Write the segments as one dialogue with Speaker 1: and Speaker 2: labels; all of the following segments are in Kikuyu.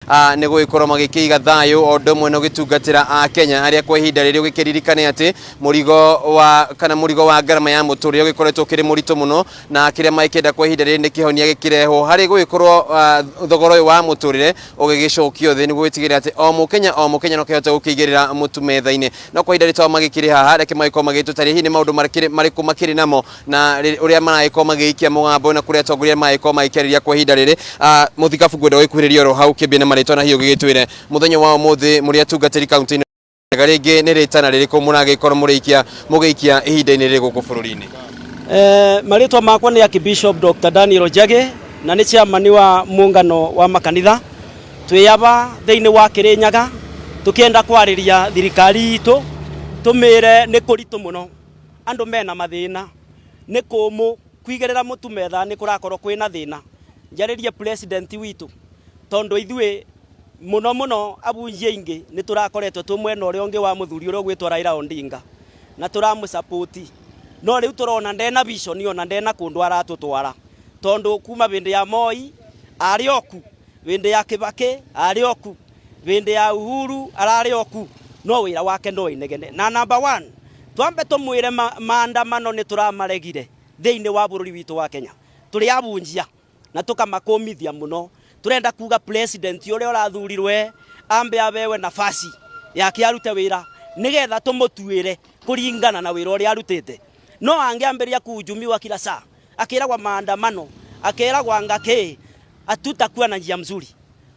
Speaker 1: Nĩ gũgĩkorwo magĩkĩiga thayũ o ũndũ ũmwe na ũgĩtungatĩra a Kenya arĩa kwa ihinda rĩrĩ ũgĩkĩririkane atĩ mũrigo wa kana mũrigo wa ngarama ya mũtũrĩre ũgĩkoretwo ũkĩrĩ mũritũ mũno, na kĩrĩa magĩkĩenda kwa ihinda rĩrĩ nĩ kĩhonia gĩkĩrehwo harĩ gũgĩkorwo thogora ũyũ wa mũtũrĩre ũgĩgĩcokio thĩ nĩguo gũtigĩrĩra atĩ o mũkenya o mũkenya no kĩhote gũkĩigĩrĩra mũtu metha-inĩ. No kwa ihinda rĩrĩ tondũ magĩkĩrĩ haha, reke magĩkorwo magĩtũtarĩria hihi nĩ maũndũ marĩkũ makĩrĩ namo na ũrĩa maragĩkorwo magĩikia mũgambo na kũrĩa atongoria maragĩkorwo magĩkĩarĩria kwa ihinda rĩrĩ. Mũthikabu, ngwenda ũgĩkuhĩrĩria oro hau kĩambie na marĩtwa na hihi ũgĩgĩtwĩre mũthenya wa ũmũthĩ mũrĩ atungatĩri kaunti-inĩ rĩngĩ nĩ rĩtana rĩrĩkũ mũragĩkorwo mũrĩikia mũgĩikia ihinda-inĩ rĩrĩ gũkũ bũrũri-inĩ?
Speaker 2: Marĩtwa makwa nĩ Archbishop Dr. Daniel Njagi na nĩ chairman wa muungano wa makanitha. Twĩ aba thĩinĩ wa Kĩrĩnyaga tũkĩenda kwarĩria thirikari itũ tũmĩre nĩ kũritũ mũno, andũ mena mathĩna, nĩ kũmũ kwigĩrĩra mũtu metha nĩ kũrakorwo kwĩna thĩna. Njarĩrie president witũ tondũ ithuĩ mũno mũno abunjia aingĩ nĩ tũrakoretwo twĩ mwena ũrĩa ũngĩ wa mũthuri ũrĩa ũgwĩtwo Raila Odinga na tũramũ no rĩu tũrona ndena vision ona ndena kũndũ aratũtwara, tondũ kuma hĩndĩ ya Moi arĩ oku, hĩndĩ ya Kibaki arĩ oku, hĩndĩ ya Uhuru ararĩ oku, no wĩra wake no inegene. Na number one, twambe tũmwĩre maandamano nĩ tũramaregire thĩinĩ wa bũrũri witũ wa Kenya, tũrĩ abunjia na tũkamakũmithia mũno. Tũrenda kuga president ũrĩa ũrathurirwe ambe abewe nafasi yake arute wĩra nĩgetha tũmũtuĩre kũringana na wĩra ũrĩa arutĩte. No angĩambĩrĩria kuhujumiwa kila saa, akĩragwa maandamano, akĩragwa anga kĩ, hatutakuwa na njia mzuri.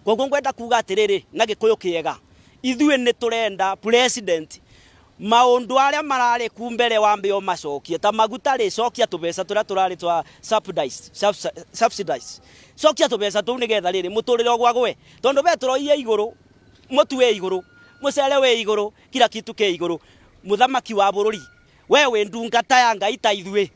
Speaker 2: Koguo ngwenda kuga atĩrĩrĩ na Gĩkũyũ kĩega, ithuĩ nĩ tũrenda president maũndũ arĩa mararĩ ku mbere wambe ũmacokie. Ta maguta rĩ, cokia tũbeca tũrĩa tũrarĩ twa subsidize, cokia tũbeca tũu nĩgetha rĩrĩ mũtũrĩre ũgwagwe, tondũ betũro iĩ igũrũ, mũtu wĩ igũrũ, mũcere wĩ igũrũ, kila kitu kĩ igũrũ. Mũthamaki wa bũrũri, we wĩ ndungata ya Ngai ta ithuĩ,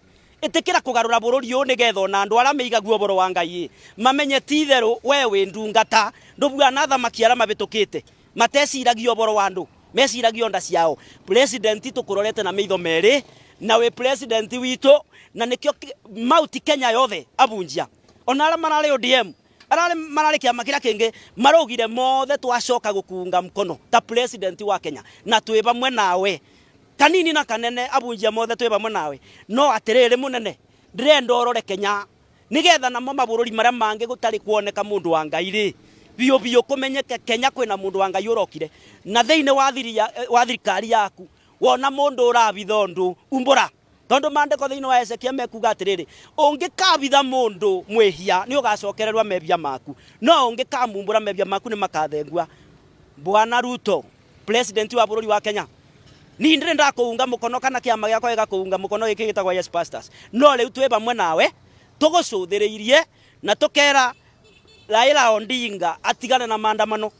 Speaker 2: ĩtĩkĩra kũgarũra bũrũri ũyũ nĩgetha ona andũ arĩa meigaguo ũhoro wa Ngai ĩ mamenye ti itherũ we wĩ ndungata, ndũbuana athamaki arĩa mabĩtũkĩte mateciragia ũhoro wa andũ, meciragia nda ciao. President, tũkũrorete na maitho merĩ na wĩ president witũ, na nĩkĩo Mount Kenya yothe abunjia ona arĩa mararĩ ODM, arĩa mararĩ kĩama kĩrĩa kĩngĩ, maraugire mothe twacoka gũkuunga mkono ta president wa Kenya na twĩ vamwe nawe, kanini na kanene, abunjia mothe twĩ vamwe nawe. No atĩrĩrĩ mũnene, ndĩrenda ũrore Kenya nĩgetha namo mabũrũri marĩa mangĩ gũtarĩ kuoneka mũndũ wa Ngai rĩ, biũ biũ kũmenyeke Kenya kwĩna mũndũ wa Ngai ũrokire. Na thĩinĩ wa thiri wa thirikari yaku, wona mũndũ ũrabitha ũndũ, umbũra, tondũ maandĩko thĩinĩ wa Ezekiel mekuga atĩrĩrĩ, ũngĩkabitha mũndũ mwĩhia nĩ ũgacokererwa mebia maku, no ũngĩkamumbũra mebia maku nĩ makathengua. Bwana Ruto, president wa bũrũri wa Kenya, niĩ ndĩrĩ ndakũunga mũkono kana kĩama gĩakwa gĩgakũunga mũkono gĩkĩ gĩtagwo Yes Pastors, no rĩu twĩ vamwe nawe tũgũcũthĩrĩirie na tũkera Raila Odinga atigane na maandamano.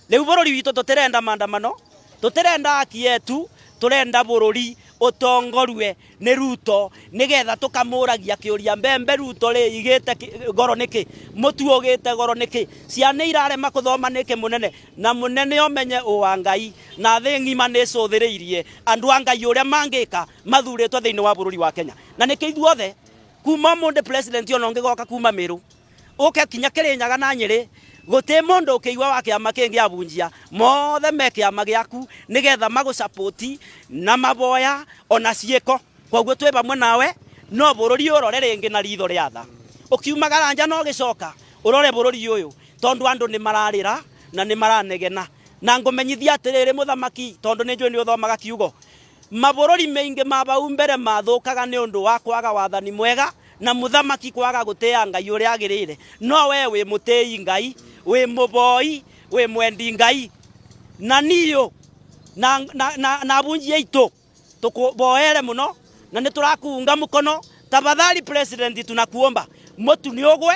Speaker 2: Rĩu bũrũri witũ tũtirenda maandamano, tũtirenda haki yetu, tũrenda bũrũri ũtongorue nĩ Ruto nĩgetha tũkamũragia kĩũria, mbembe Ruto rĩ igĩte goro nĩkĩ, mũtu ũgĩte goro nĩkĩ, ciana irarema kũthoma nĩkĩ mũnene? Na mũnene ũmenye ũ wa Ngai na thĩ ng'ima nĩ ĩcũthĩrĩirie andũ a Ngai ũrĩa mangĩka mathurĩtwo thĩinĩ wa bũrũri wa Kenya. Na nĩkĩo ithuothe kuma ũmũthĩ president ona ũngĩgoka kuma Meru ũke kinya Kĩrĩnyaga na Nyĩrĩ, gũtĩ mũndũ ũkĩigua wa kĩama kĩngĩ abunjia mothe me kĩama gĩaku nĩgetha magũsapoti na maboya ona ciĩko. Koguo twĩ vamwe nawe, no bũrũri ũrore rĩngĩ na ritho rĩa tha, ũkiumagara nja na ũgĩcoka ũrore bũrũri ũyũ, tondũ andũ nĩ mararĩra na nĩ maranegena. Na ngũmenyithia atĩrĩrĩ mũthamaki, tondũ nĩ njũĩ nĩ ũthomaga kiugo, mabũrũri maingĩ ma bau mbere mathũkaga nĩ ũndũ wa kwaga wathani mwega na mũthamaki kwaga gũtĩa Ngai ũrĩa agĩrĩire. No we wĩ mũtĩi Ngai, wĩ mũboi, wĩ mwendi Ngai, na niũ na abunjia aitũ tũkũboere mũno na nĩ tũrakuunga mũkono. Tafadhali president, tunakuomba mũtu nĩ ũgwe,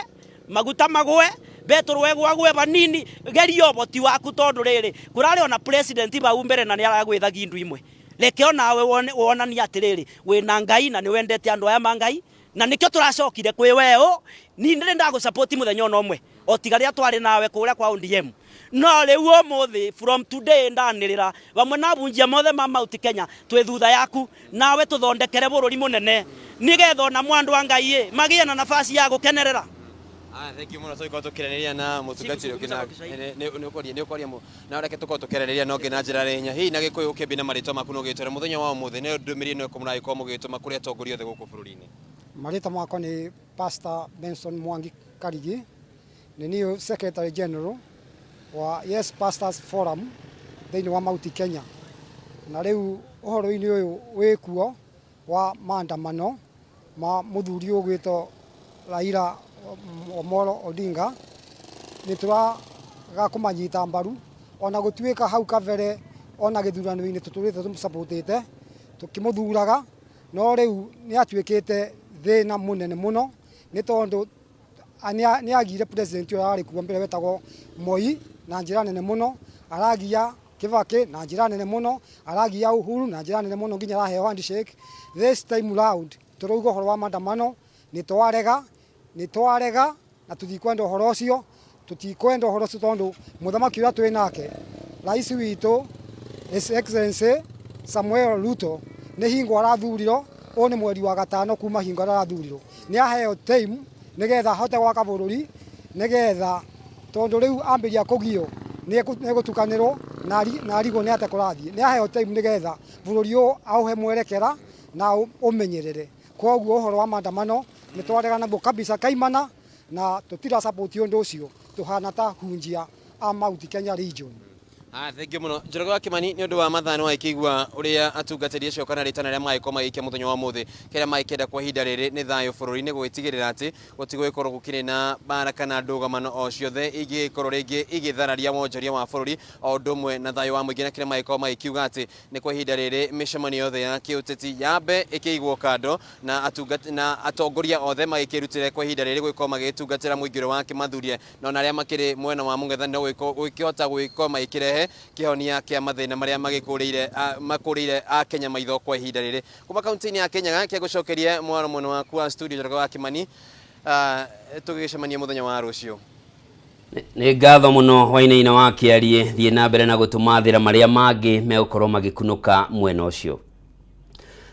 Speaker 2: maguta magwe, betũrũ ĩgwagwe vanini, geria ũhoti waku, tondũ rĩrĩ kũrarĩ ona president bau mbere na nĩ aragwĩthagia indo imwe. Reke onawe wonanie atĩrĩrĩ wĩna Ngai na nĩ wendete andũ aya ma Ngai, na nĩkĩo tũracokire kwĩ we ũ. Niĩ ndĩrĩ ndagũsupport mũthenya ona ũmwe o tiga rĩrĩa twarĩ nawe kũrĩa kwa ODM, no rĩu ũmũthĩ, from today, ndanĩrĩra vamwe na abunjia mothe ma Mount Kenya twĩ thutha yaku nawe, tũthondekere bũrũri mũnene nĩgetha ona andũ a Ngai ĩ magĩe na nafasi ya gũkenerera.
Speaker 1: Ah, thank you muno. Tũgĩkorwo tũkĩaranĩria na mũtungatĩri ũngĩ na nĩ ũkwaria na reke tũkorwo tũkĩaranĩria na ũngĩ na njĩra rĩ hihi na Gĩkũyũ, ũkĩambia na marĩtwa maku na ũgĩtwĩra mũthenya wa ũmũthĩ nĩ ndũmĩrĩri ĩno mũragĩkorwo mũgĩtũma kũrĩ atongoria othe gũkũ bũrũri-inĩ.
Speaker 3: Marĩtwa makwa nĩ Pastor Benson Mwangi Karigi, nĩ niĩ Secretary General wa Yes Pastors Forum thĩinĩ wa Mount Kenya. Na rĩu ũhoro-inĩ ũyũ wĩkuo wa maandamano ma mũthuri ũgwĩtwo Raila Omolo Odinga, nĩ tũraga kũmanyita mbaru ona gũtuĩka hau kabere ona gĩthurano-inĩ tũtũrĩte tũmũsupportĩte tũkĩmũthuraga, no rĩu nĩ atuĩkĩte thĩna mũnene mũno nĩ tondũ nĩ agire president ũrĩa warĩ kuo mbere wetagwo Moi na njĩra nene mũno, aragia Kibaki na njĩra nene mũno, aragia Uhuru na njĩra nene mũno, nginya araheo handshake. This time round tũrauga ũhoro wa maandamano nĩ twarega, nĩ twarega na tũtikwenda ũhoro ũcio, tũtikwenda ũhoro ũcio tondũ mũthamaki ũrĩa twĩ nake, rais witũ His Excellency Samuel Ruto, nĩ hingo arathurirwo, ũyũ nĩ mweri wa gatano kuma hingo arathurirwo, nĩ aheo time nĩgetha ahote gwaka bũrũri, nĩgetha tondũ rĩu ambĩria kũgio nĩ egũtukanĩrwo na arigwo nĩ atĩa kũrathiĩ. Nĩ aheo time nĩgetha bũrũri ũyũ aũhe mwerekera na ũmenyerere. Koguo ũhoro wa maandamano nĩ twarega naguo kabisa kaimana na tũtira support ũndũ ũcio, tũhana ta hunjia a Mount Kenya region.
Speaker 1: Ah, thank you muno Njoroge wa Kimani nĩ ũndũ wa mathaa. Nĩ wagĩkĩigua ũrĩa atungatĩri acio kana rĩtana rĩrĩa magĩkorwo magĩikia mũthenya wa ũmũthĩ. Kĩrĩa magĩkĩenda kwa ihinda rĩrĩ nĩ thayũ bũrũri-inĩ, gũgĩtigĩrĩra atĩ gũtigũgĩkorwo gũkĩrĩ na mbara kana ndũgamano o ciothe ingĩgĩkorwo rĩngĩ igĩthararia wonjoria wa bũrũri o ũndũ ũmwe na thayũ wa mũingĩ, na kĩrĩa magĩkorwo magĩkiuga atĩ nĩ kwa ihinda rĩrĩ mĩcemanio yothe ya kĩũteti yambe ĩkĩigwo kando na atungati na atongoria othe magĩkĩrutĩre kwa ihinda rĩrĩ gũgĩkorwo magĩtungatĩra mũingĩ ũrĩa wakĩmathurie, na ona arĩa makĩrĩ mwena wa mũng'ethanĩro gũgĩkĩhota gũgĩkorwo magĩkĩrehe kĩhonia kĩa mathĩna marĩa magĩkũrĩire makũrĩire a Kenya maitho kwa ihinda rĩrĩ. Kuma kaunti-inĩ ya Kĩnyaga kĩa mwaro mwena waku wa studio, Njoroge wa Kimani, tũgĩgĩcemania mũthenya wa rũciũ.
Speaker 4: Nĩ ngatho mũno Wainaina wa Kĩarie. Thiĩ na mbere na gũtũmathĩra marĩa mangĩ megũkorwo magĩkunũka mwena ũcio.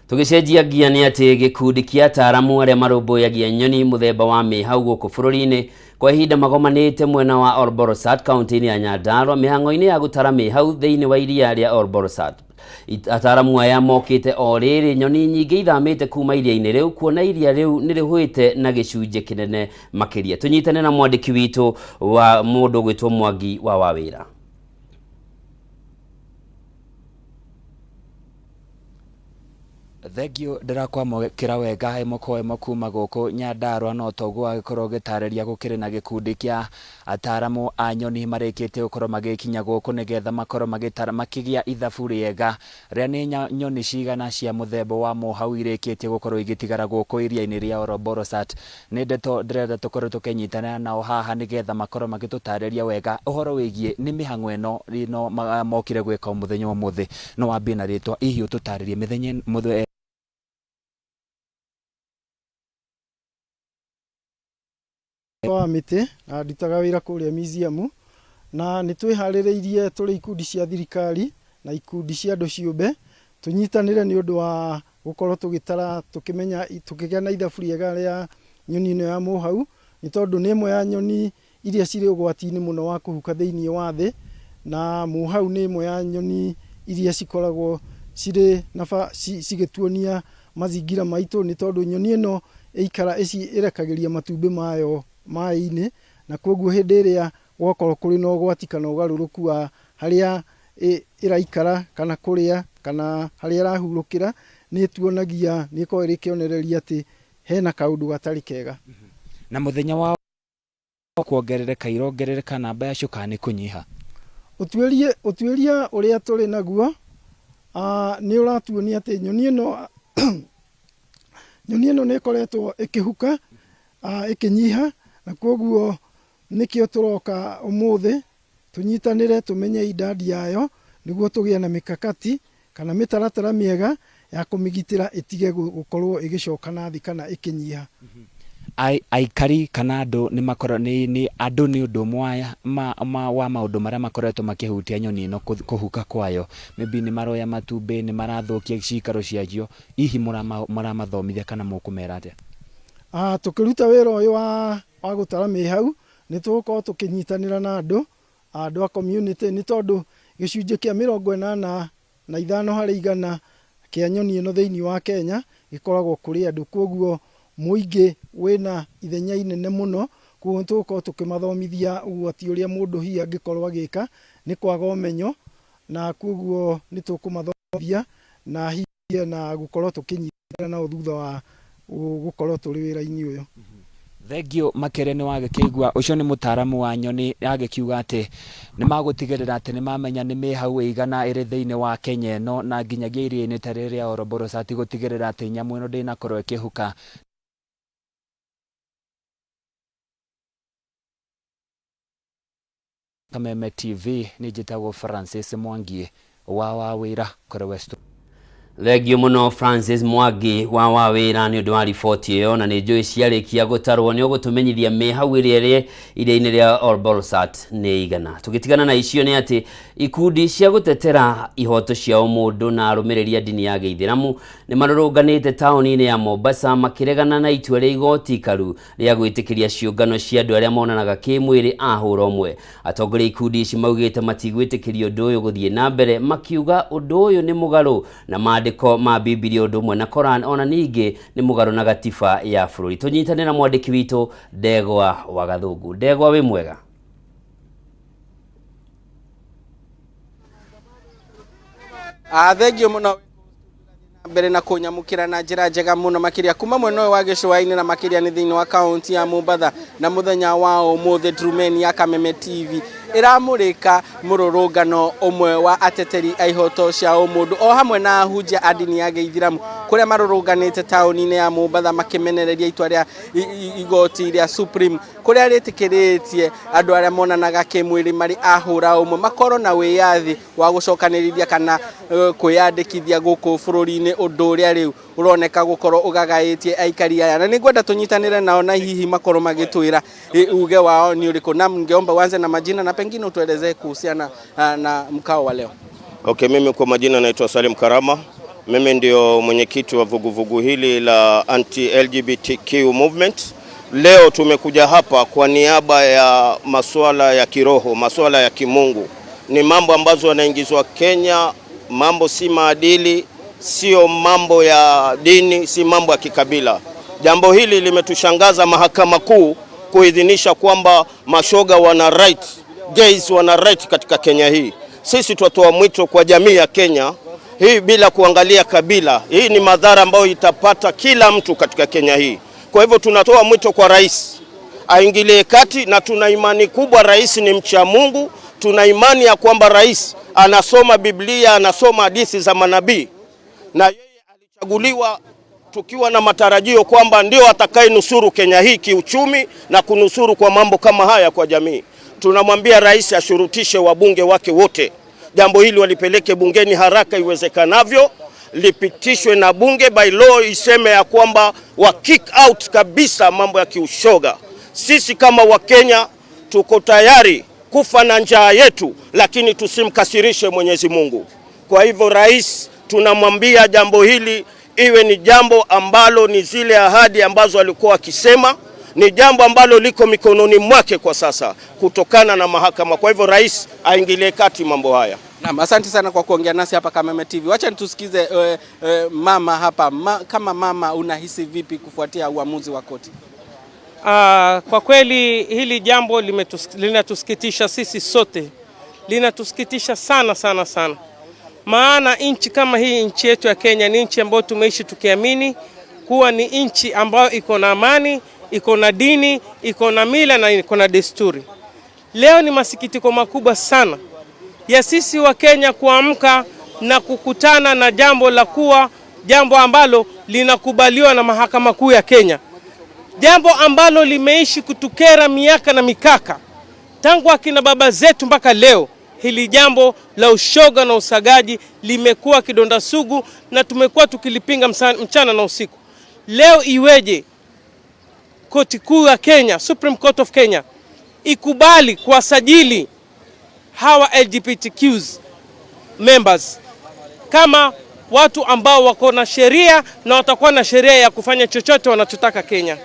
Speaker 4: Tũgĩcenjia ngia nĩ atĩ gĩkundi kĩa ataaramu arĩa marũmbũyagia nyoni mũthemba wa mĩhau gũkũ bũrũri-inĩ kwa ihinda magomanĩte mwena wa Olborosat kaunti-inĩ ya Nyandarua mĩhang'o-inĩ ya gũtara mĩhau thĩinĩ wa iria rĩa Olborosat. Ataaramu aya mokĩte o rĩrĩ nyoni nyingĩ ithamĩte kuma iria-inĩ rĩu, kuona iria rĩu nĩ rĩhũĩte na gĩcunjĩ kĩnene makĩria. Tũnyitane na mwandĩki witũ wa mũndũ ũgwĩtwo Mwangi wa Wawĩra.
Speaker 5: Thengio, ndĩrakwamũkĩra wega ĩmwe kwa ĩmwe kuma gũkũ Nyandarua. No toguo agĩkorwo ũgĩtarĩria, gũkĩrĩ na gĩkundi kĩa ataramu a nyoni marĩkĩtie gũkorwo magĩkinya gũkũ nĩgetha makorwo magĩtara, makĩgĩa ithabu rĩega rĩa nĩ nyoni cigana cia mũthemba wa mũhau irĩkĩtie gũkorwo igĩtigara gũkũ iria-inĩ rĩa Oroborosat. Nĩ ndeto ndĩrenda tũkorwo tũkĩnyitanĩra nao haha nĩgetha makorwo magĩtũtarĩria wega ũhoro wĩgiĩ nĩ mĩhang'o ĩno ĩno mokire gwĩka mũthenya wa ũmũthĩ. No wambie na rĩtwa, hihi ũtũtarĩrie mĩthenya mũthenya.
Speaker 6: Wa mĩtĩ na ndutaga wĩra kũrĩa museum, na nĩ twĩharĩrĩirie tũrĩ ikundi cia thirikari na ikundi cia andũ ciũmbe tũnyitanĩre nĩ ũndũ wa gũkorwo tũgĩtara, tũkĩmenya, tũkĩgĩa na ithabu rĩega rĩa nyoni ĩno ya mũhau, nĩ tondũ nĩ ĩmwe ya nyoni iria cirĩ ũgwati-inĩ mũno wa kũhuka thĩinĩ wa thĩ, na mũhau nĩ ĩmwe ya nyoni iria cikoragwo cirĩ na cigĩtuonia mazingira maitũ, nĩ tondũ nyoni ĩno ĩikara ĩrekagĩria matumbĩ mayo maĩ-inĩ, na koguo hĩndĩ ĩrĩa gwakorwo kũrĩ na ũgwati kana ũgarũrũku wa harĩa ĩraikara kana kũrĩa kana harĩa ĩrahurũkĩra, nĩ ĩtuonagia, nĩ ĩkoragwo ĩrĩ kĩonereria atĩ hena kaũndũ gatarĩ kega.
Speaker 5: Na mũthenya wa kuongerereka, irongerereka namba yacio kana nĩ kũnyiha?
Speaker 6: Ũtuĩria ũrĩa tũrĩ naguo nĩ ũratuonia atĩ nyoni ĩno nĩ ĩkoretwo ĩkĩhuka, ĩkĩnyiha, na koguo nĩkĩo tũroka ũmũthĩ tũnyitanĩre tũmenye idadi yayo nĩguo tũgĩe na mikakati kana mĩtaratara mĩega ya kũmĩgitĩra ĩtige gũkorwo ĩgĩcoka na thĩ kana ĩkĩnyiha.
Speaker 5: Aikari kana andũ nĩ makorwo nĩ andũ nĩ ũndũ ũmwe wa maũndũ marĩa makoretwo makĩhutia nyoni ĩno kũhuka kwayo. Maybe nĩ maroya matumbĩ, nĩ marathũkia cikaro ciacio. Hihi mũramathomithia kana mũkũmera atĩa?
Speaker 6: Tũkĩruta wĩra ũyũ wa gũtara mĩhau, nĩ tũgũkorwo tũkĩnyitanĩra na andũ, andũ a community, nĩ tondũ gĩcunjĩ kĩa 85% kĩa nyoni ĩno thĩinĩ wa Kenya gĩkoragwo kũrĩ andũ. Kwoguo mũingĩ wĩna ithenya inene mũno, kwoguo nĩ tũgũkorwo tũkĩmathomithia ũgwati ũrĩa mũndũ hihi angĩkorwo agĩka nĩ kwaga ũmenyo, na kwoguo nĩ tũkũmathomithia na hihi na gũkorwo tũkĩnyitanĩra nao thutha wa gũkorwo tũrĩ wĩra-inĩ ũyũ.
Speaker 5: Thengiũ makĩria nĩ wagĩkĩigua ũcio nĩ mũtaaramu wa nyoni agĩkiuga atĩ nĩ magũtigĩrĩra atĩ nĩ mamenya nĩ mĩhau ĩigana ĩrĩ thĩinĩ wa Kenya ĩno na nginyagia iria-inĩ ta rĩrĩ rĩa Olbolosat gũtigĩrĩra atĩ nyamũ ĩno ndĩnakorwo ĩkĩhuka. Kameme TV, niĩ njĩtagwo Francis Mwangi wa Wawĩra kũrĩ West.
Speaker 4: Thengiũ mũno Francis Mwangi wa Wawĩra nĩ ũndũ wa riboti ĩyo, na nĩ njũĩ ciarĩkia gũtarwo nĩ ũgũtũmenyithia mĩ hau ĩrĩa ĩrĩ iria-inĩ rĩa Olbolosat nĩ igana. Tũgĩtigana na icio nĩ atĩ ikundi cia gũtetera ihoto cia ũmũndũ na arũmĩrĩri a ndini ya Gĩithĩramu nĩ marũrũnganĩte taũni-inĩ ya Mombasa makĩregana na itua rĩa igoti ikaru rĩa gwĩtĩkĩria ciũngano cia andũ arĩa monanaga kĩmwĩrĩ a hũra ũmwe. Atongoria a ikundi ici maugĩte matigwĩtĩkĩria ũndũ ũyũ gũthiĩ na mbere, makiuga ũndũ ũyũ nĩ mũgarũ na maandĩko ma Bibilia ũndũ ũmwe na Koran, ona ningĩ nĩ mũgarũ na gatiba ya bũrũri. Tũnyitane na mwandĩki witũ Ndegwa wa Gathũngũ. Ndegwa, wĩ mwega?
Speaker 7: Thengio mũno mbere na kũnyamũkĩra na njĩra njega mũno makĩria kuma mwena ũyũ wa gĩcũa-inĩ na makĩria nĩ thĩinĩ wa kaunti ya Mombatha. Na mũthenya wa ũmũthĩ Drumeni ya Kameme TV ĩramũrĩka mũrũrũngano ũmwe wa ateteri a ihoto cia ũmũndũ o hamwe na ahunjia a ndini ya Gĩithĩramu kũrĩa marũrũnganĩte taũni-inĩ ya Mombatha makĩmenereria itua rĩa igoti rĩa Supreme kũrĩa rĩtĩkĩrĩtie andũ arĩa monanaga kĩmwĩrĩ marĩ ahũra ũmwe makorwo na wĩyathi wa gũcokanĩrĩria kana kwĩyandĩkithia gũkũ bũrũri-inĩ, ũndũ ũrĩa rĩu ũroneka gũkorwo ũgagaĩtie aikari aya. Na nĩngwenda tũnyitanĩre nao na hihi makorwo magĩtwĩra uge wao ni ũrĩkũ. Na ningeomba uanze na majina na pengine utuelezee kuhusiana na mkao wa leo.
Speaker 8: Okay, mimi kwa majina naitwa Salim Karama. Mimi ndio mwenyekiti wa vuguvugu hili la anti-LGBTQ movement. Leo tumekuja hapa kwa niaba ya masuala ya kiroho, masuala ya kimungu. Ni mambo ambazo yanaingizwa Kenya, mambo si maadili, sio mambo ya dini, si mambo ya kikabila. Jambo hili limetushangaza mahakama kuu kuidhinisha kwamba mashoga wana right, gays wana right katika Kenya hii. Sisi twatoa mwito kwa jamii ya Kenya hii bila kuangalia kabila. Hii ni madhara ambayo itapata kila mtu katika Kenya hii. Kwa hivyo tunatoa mwito kwa rais aingilie kati, na tuna imani kubwa rais ni mcha Mungu. Tuna imani ya kwamba rais anasoma Biblia, anasoma hadithi za manabii, na yeye alichaguliwa tukiwa na matarajio kwamba ndio atakayenusuru Kenya hii kiuchumi na kunusuru kwa mambo kama haya kwa jamii. Tunamwambia rais ashurutishe wabunge wake wote, jambo hili walipeleke bungeni haraka iwezekanavyo, lipitishwe na bunge, by law iseme ya kwamba wa kick out kabisa mambo ya kiushoga. Sisi kama Wakenya tuko tayari kufa na njaa yetu, lakini tusimkasirishe Mwenyezi Mungu. Kwa hivyo rais tunamwambia jambo hili iwe ni jambo ambalo ni zile ahadi ambazo alikuwa akisema, ni jambo ambalo liko mikononi mwake kwa sasa kutokana na mahakama. Kwa hivyo rais aingilie kati mambo haya.
Speaker 7: Naam, asante sana kwa kuongea nasi hapa Kameme TV. Wacha tusikize mama hapa. Kama mama unahisi vipi kufuatia uamuzi wa koti?
Speaker 9: Kwa kweli hili jambo linatusikitisha sisi sote. Linatusikitisha sana sana sana. Maana nchi kama hii, nchi yetu ya Kenya, ni nchi ambayo tumeishi tukiamini kuwa ni nchi ambayo iko na amani, iko na dini, iko na mila na iko na desturi. Leo ni masikitiko makubwa sana ya sisi wa Kenya kuamka na kukutana na jambo la kuwa jambo ambalo linakubaliwa na Mahakama Kuu ya Kenya. Jambo ambalo limeishi kutukera miaka na mikaka tangu akina baba zetu mpaka leo. Hili jambo la ushoga na usagaji limekuwa kidonda sugu na tumekuwa tukilipinga mchana na usiku. Leo iweje Koti Kuu ya Kenya, Supreme Court of Kenya, ikubali kuwasajili hawa LGBTQs members kama watu ambao wako na sheria na watakuwa na sheria ya kufanya chochote wanachotaka Kenya?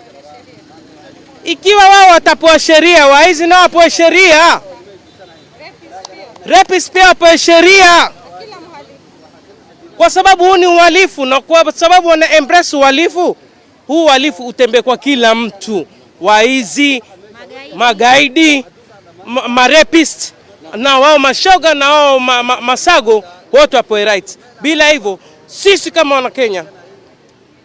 Speaker 9: Ikiwa wao watapewa sheria, waizi nao wapewe sheria, rapist pia wapewe sheria, kwa sababu huu ni uhalifu, na kwa sababu wana embrace uhalifu huu, uhalifu utembee kwa kila mtu, waizi, magaidi, marapist na wao mashoga na wao masago, wote wapewe rights. Bila hivyo sisi kama wana Kenya,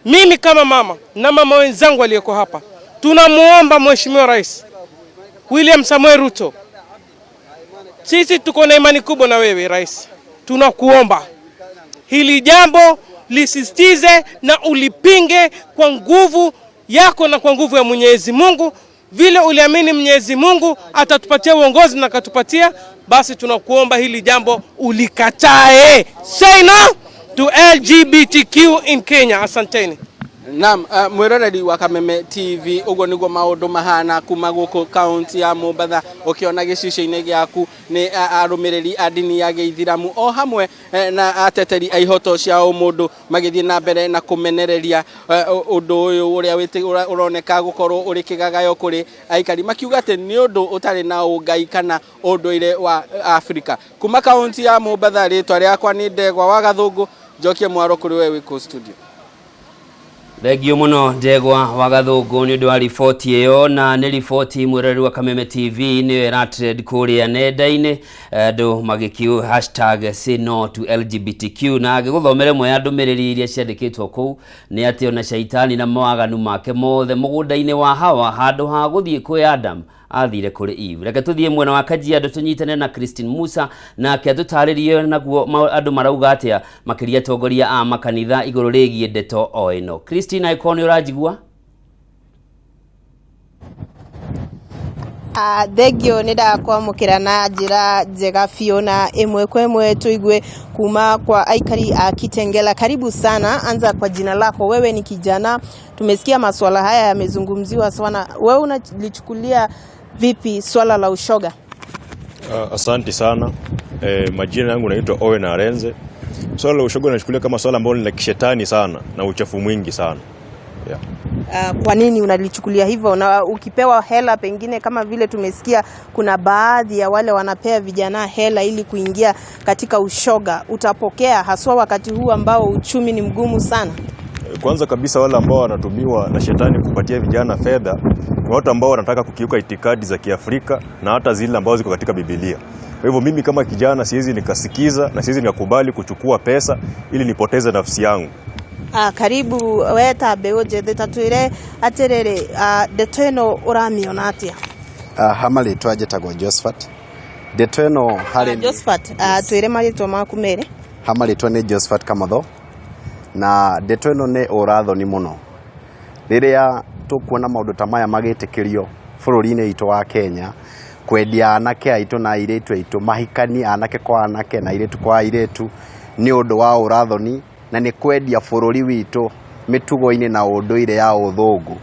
Speaker 9: mimi kama mama na mama wenzangu walioko hapa, tunamuomba Mheshimiwa Rais William Samoei Ruto, sisi tuko na imani kubwa na wewe rais, tunakuomba hili jambo lisisitize na ulipinge kwa nguvu yako na kwa nguvu ya Mwenyezi Mungu. Vile uliamini Mwenyezi Mungu atatupatia uongozi na akatupatia, basi tunakuomba hili jambo ulikatae. Say no to LGBTQ in Kenya. Asanteni.
Speaker 7: Naam, mwiroreri wa Kameme TV, uguo niguo maundu mahana kuma guku kaunti ya Mombatha. Ukiona gicicio-ini giaku ni arumiriri a ndini ya Gĩithiramu o hamwe na ateteri a ihoto cia ũmũndũ magĩthiĩ na mbere na kũmenereria ũndũ ũyũ ũrĩa ũroneka gũkorwo ũrĩ kĩgagayo kũrĩ aikari, makiuga atĩ nĩ ũndũ ũtarĩ na ũngai kana ũndũire wa Afrika. Kuma kaunti ya Mombatha, rĩtwa rĩakwa nĩ Ndegwa wa Gathũngũ, njokie mwaro kũrĩ we wĩ kũu studio.
Speaker 4: Thengio muno Ndegwa wa Gathũngũ nĩ ũndũ wa riboti ĩyo, na nĩ riboti mwĩroreri wa Kameme TV nĩyo ĩratrend kũrĩa nenda-inĩ, andũ magĩkiu hashtag say no to LGBTQ. Na ngĩgũthomera ĩmwe ya ndũmĩrĩri iria ciandĩkĩtwo kũu nĩ atĩ ona shaitani na mawaganu make mothe mũgũnda-inĩ wa Hawa, handũ ha gũthiĩ kwĩ Adam athire kũrĩ Eve. Reke tũthiĩ mwena wa Kajiado tũnyitane na Christine Musa, nake atũtarĩrie naguo andũ marauga atĩa, makĩria atongoria a makanitha igũrũ rĩgiĩ ndeto o ĩno. Christine, angĩkorwo nĩ ũranjigua.
Speaker 10: Thengio, nĩ ndakwamũkĩra na njĩra njega biũ, na ĩmwe kwa ĩmwe tuigue kuma kwa aikari a Kitengela. Karibu sana, anza kwa jina lako. Wewe ni kijana, tumesikia masuala haya yamezungumziwa sana, wewe unalichukulia vipi swala la ushoga?
Speaker 11: Asante sana. Majina yangu naitwa Owen Arenze. Swala la ushoga nachukulia kama swala ambalo ni la kishetani sana na uchafu mwingi sana. Yeah.
Speaker 10: Kwa nini unalichukulia hivyo? Na ukipewa hela pengine, kama vile tumesikia kuna baadhi ya wale wanapea vijana hela ili kuingia katika ushoga, utapokea haswa wakati huu ambao uchumi ni mgumu sana?
Speaker 11: Kwanza kabisa wale ambao wanatumiwa na shetani kupatia vijana fedha ni watu ambao wanataka kukiuka itikadi za Kiafrika na hata zile ambazo ziko katika Biblia. Kwa hivyo mimi kama kijana siwezi nikasikiza na siwezi nikakubali kuchukua pesa ili nipoteze nafsi yangu.
Speaker 10: Karibu we ta mbeũ njĩthĩ, ta twĩre atĩrĩrĩ, ndeto ĩno ũramiona atĩa?
Speaker 12: Ha marĩtwa njĩtagwo Josephat. Ndeto ĩno harĩ
Speaker 10: Josephat, twĩre marĩtwa maku merĩ.
Speaker 12: Ha marĩtwa nĩ Josephat Kamotho, na ndeto ĩno nĩ ũrathoni mũno rĩrĩa tũkuona maũndũ ta maya magĩtĩkĩrio bũrũri-inĩ witũ wa Kenya, kwendia anake aitũ na airĩtu aitũ mahikani, anake kwa anake na airĩtu kwa airĩtu, nĩ ũndũ wa ũrathoni na nĩ kwendia bũrũri witũ mĩtugo-inĩ na ũndũire ya ũthũngũ,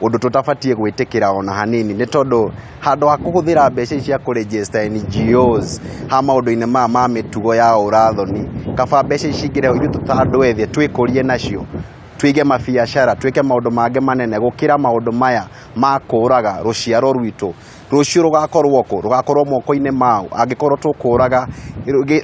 Speaker 12: ũndũ tũtabatiĩ gwĩtĩkĩra ona hanini, nĩ tondũ handũ ha kũhũthĩra mbeca ici cia kũregister NGOs ha maũndũ-inĩ maya ma mĩtugo ya ũrathoni, kaba mbeca ici ingĩrehwo ithuĩ ta andũ ethĩ twĩkũrie nacio, twĩge mabiacara, twĩke maũndũ mangĩ manene gũkĩra maũndũ maya ma kũraga rũciaro rwitũ. Rũciũ rũgakorwo kũ? Rũgakorwo moko-inĩ mao angĩkorwo tũkũraga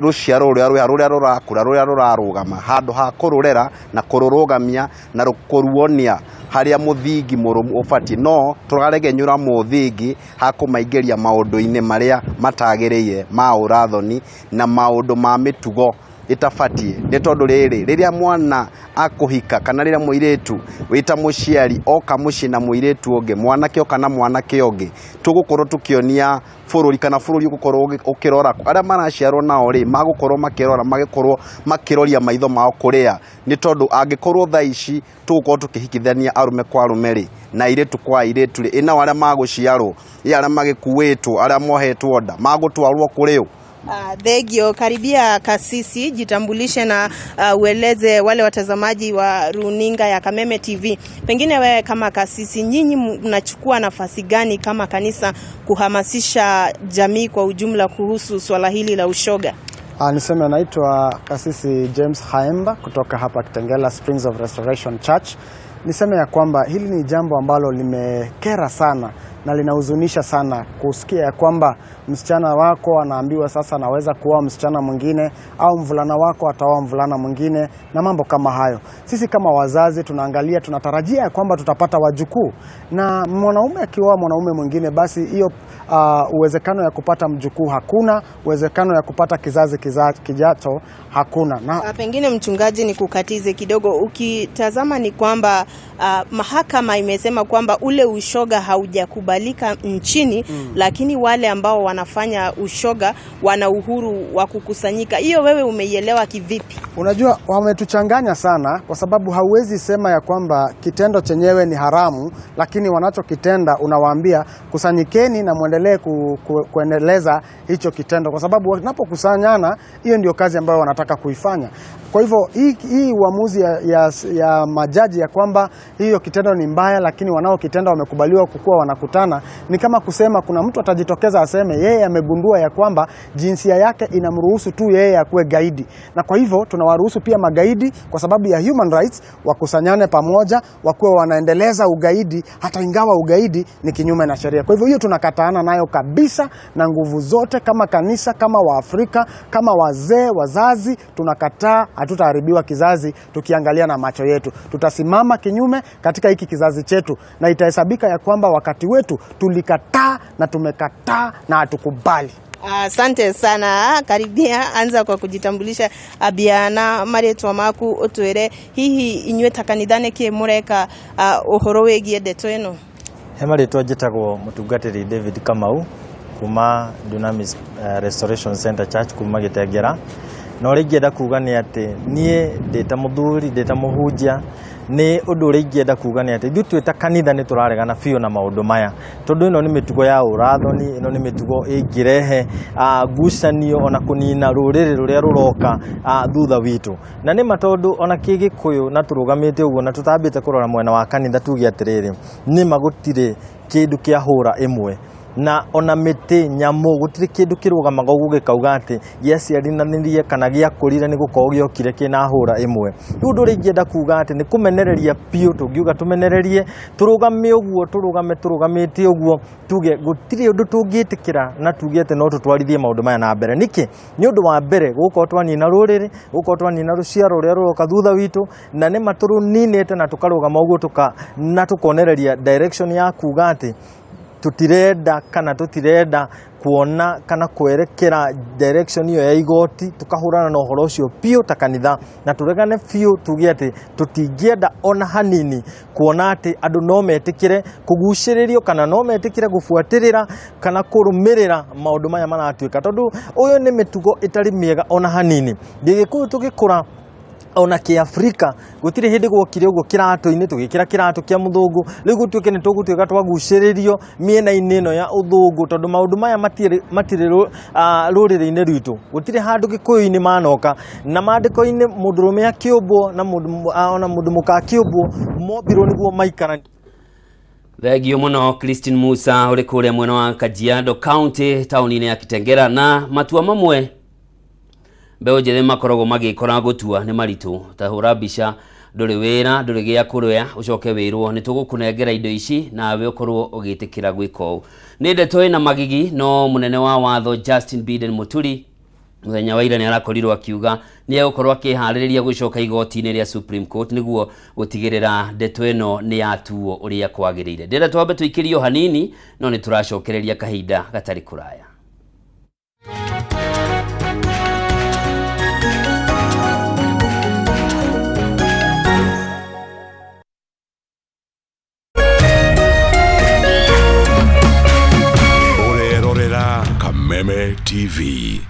Speaker 12: rũciaro rũrĩa rwĩha, rũrĩa rũrakũra, rũrĩa rũrarũgama, handũ ha kũrũrera na kũrũrũgamia na kũruonia harĩa mũthingi mũrũmu ũbatiĩ, no tũraregenyũra mũthingi ha kũmaingĩria maũndũ-inĩ marĩa matagĩrĩire ma ũrathoni na maũndũ ma mĩtugo ĩtabatiĩ. Nĩ tondũ rĩrĩ, rĩrĩa mwana akũhika kana rĩrĩa mũirĩtu wĩta mũciari oka mũciĩ na mũirĩtu ũngĩ, mwanake oka na mwanake ũngĩ, tũgũkorwo tũkĩonia bũrũri kana bũrũri ũgũkorwo ũkĩrora arĩa maraciarwo nao rĩ, magũkorwo makĩrora, magĩkorwo makĩroria maitho mao kũrĩa, nĩ tondũ angĩkorwo thaa ici tũgũkorwo tũkĩhikithania arũme kwa arũme rĩ na airĩtu kwa airĩtu rĩ, ĩ nao arĩa magũciarwo, ĩ arĩa magĩkuĩtwo, arĩa mohetwo nda magũtwarwo kũrĩ ũ?
Speaker 10: Thengio, karibia kasisi, jitambulishe na ueleze wale watazamaji wa runinga ya Kameme TV. Pengine wewe kama kasisi, nyinyi mnachukua nafasi gani kama kanisa kuhamasisha jamii kwa ujumla kuhusu swala hili la ushoga?
Speaker 13: Niseme naitwa Kasisi James Haemba kutoka hapa Kitengela Springs of Restoration Church. Niseme ya kwamba hili ni jambo ambalo limekera sana na linahuzunisha sana kusikia ya kwamba msichana wako anaambiwa sasa anaweza kuoa msichana mwingine au mvulana wako ataoa mvulana mwingine na mambo kama hayo. Sisi kama wazazi tunaangalia, tunatarajia ya kwamba tutapata wajukuu, na mwanaume akioa mwanaume mwingine, basi hiyo uwezekano ya kupata mjukuu hakuna, uwezekano ya kupata kizazi kijacho hakuna. Na
Speaker 10: Pengine mchungaji, ni kukatize kidogo. Ukitazama ni kwamba mahakama imesema kwamba ule ushoga haujakubalika nchini, lakini wale ambao wanafanya ushoga wana uhuru wa kukusanyika. Hiyo wewe umeielewa kivipi?
Speaker 13: Unajua, wametuchanganya sana kwa sababu hauwezi sema ya kwamba kitendo chenyewe ni haramu, lakini wanachokitenda unawaambia kusanyikeni na muendelee kuendeleza hicho kitendo, kwa sababu wanapokusanyana, hiyo ndio kazi ambayo wanataka kuifanya. Kwa hivyo hii uamuzi ya majaji ya kwamba hiyo kitendo ni mbaya, lakini wanaokitenda wamekubaliwa kukuwa wanakutana, ni kama kusema kuna mtu atajitokeza aseme yeye amegundua ya kwamba jinsia yake inamruhusu tu yeye akuwe gaidi, na kwa hivyo tunawaruhusu pia magaidi kwa sababu ya human rights wakusanyane pamoja, wakuwe wanaendeleza ugaidi hata ingawa ugaidi ni kinyume na sheria. Kwa hivyo hiyo tunakataana nayo kabisa na nguvu zote, kama kanisa, kama Waafrika, kama wazee, wazazi, tunakataa. Hatutaharibiwa kizazi tukiangalia na macho yetu. Tutasimama kinyume katika hiki kizazi chetu, na itahesabika ya kwamba wakati wetu tulikataa na tumekataa na hatukubali.
Speaker 10: Asante sana. Karibia, anza kwa kujitambulisha abia na marĩtwa maku ũtwĩre hihi inyuĩ ta kanitha nĩkĩ mũreka ũhoro wĩgiĩ ndeto ĩno.
Speaker 14: He marĩtwa njĩtagwo mũtungatĩri David Kamau kuma Dunamis Restoration Center Church kuma Gĩtengera. Na ũrĩa ingĩenda kuga nĩ atĩ niĩ ndĩ ta mũthuri, ndĩ ta mũhunjia, nĩ ũndũ ũrĩa ingĩenda kuga nĩ atĩ ithuĩ twĩ ta kanitha nĩ tũraregana biũ na maũndũ maya, tondũ ĩno nĩ mĩtugo ya ũrathoni, ĩno nĩ mĩtugo ĩngĩrehe ngucanio ona kũnina rũrĩrĩ rũrĩa rũroka thutha witũ. Na nĩ ma tondũ ona kĩgĩkũyũ na tũrũgamĩte ũguo na tũtambĩte kũrora mwena wa kanitha tuge atĩrĩrĩ, nĩ ma gũtirĩ kĩndũ kĩa hũra ĩmwe, na ona mĩtĩ nyamũ gũtirĩ kĩndũ kĩrũgamaga ũguo gĩkauga atĩ gĩaciarithanĩrie kana gĩakũrire nĩ gũkorwo gĩokire kĩna hũra ĩmwe. Rĩu ũndũ ũrĩa ingĩenda kuga atĩ nĩ kũmenereria biũ, tũngiuga tũmenererie, tũrũgame ũguo, tũrũgame tũrũgamĩte ũguo, tuge gũtirĩ ũndũ tũngĩtĩkĩra na tuge atĩ no tũtwarithie maũndũ maya na mbere. Nĩkĩ? Nĩ ũndũ wa mbere gũkorwo twanina rũrĩrĩ, gũkorwo twanina rũciaro rũrĩa rũroka thutha witũ, na nĩ ma tũrũninĩte na tũkarũgama ũguo na tũkonereria direction ya kuga atĩ tũtirenda kana tũtirenda kuona kana kwerekera direction iyo ya igoti, tukahurana na ũhoro ũcio biũ ta kanitha na tũregane biũ, tuge atĩ tũtingĩenda ona hanini kuona atĩ andũ no metĩkĩre kũgucĩrĩrio kana no metĩkĩre gũbuatĩrĩra kana kũrũmĩrĩra maũndũ maya maratuĩka, tondũ ũyũ nĩ mĩtugo ĩtarĩ mĩega ona hanini. Gĩgĩkũyũ tũgĩkũra ona kĩafrika gũtirĩ hĩndĩ gwokire ũguo kĩratũ-inĩ tũgĩkĩra kĩratũ kĩa mũthũngũ, rĩu gũtuĩke nĩ tũgũtuĩka twagucĩrĩrio mĩena-inĩ ĩno ya ũthũngũ, tondũ maũndũ maya matirĩ rũrĩrĩ-inĩ rwitũ, gũtirĩ handũ gĩkũyũ-inĩ manoka, na maandĩko-inĩ mũndũrũme akĩũmbwo na ona mũndũ mũka akĩũmbwo mombirwo nĩguo maikaranie.
Speaker 4: Thengio mũno Christine Musa ũrĩ kũrĩa mwena wa Kajiado County taũni-inĩ ya Kitengela. Na matua mamwe mbeũ njĩthĩ makoragwo magĩkora gũtua nĩ maritũ, ta hũra mbica ndũrĩ wĩra, ndũrĩ gĩa kũrĩa, ũcoke wĩrwo nĩ tũgũkũnengera indo ici nawe ũkorwo ũgĩtĩkĩra gwĩka ũũ. Nĩ ndeto ĩna magigi, no mũnene wa watho Justin Biden Muturi mũthenya wa ira nĩ arakorirwo akiuga nĩ egũkorwo akĩharĩrĩria gũcoka igoti-inĩ rĩa Supreme Court nĩguo gũtigĩrĩra ndeto ĩno nĩ yatuo ũrĩa kwagĩrĩire. Ndĩrenda twambe tũikĩrio hanini, no nĩ tũracokereria kahinda gatarĩ kũraya.
Speaker 15: Ũrerorera Kameme TV.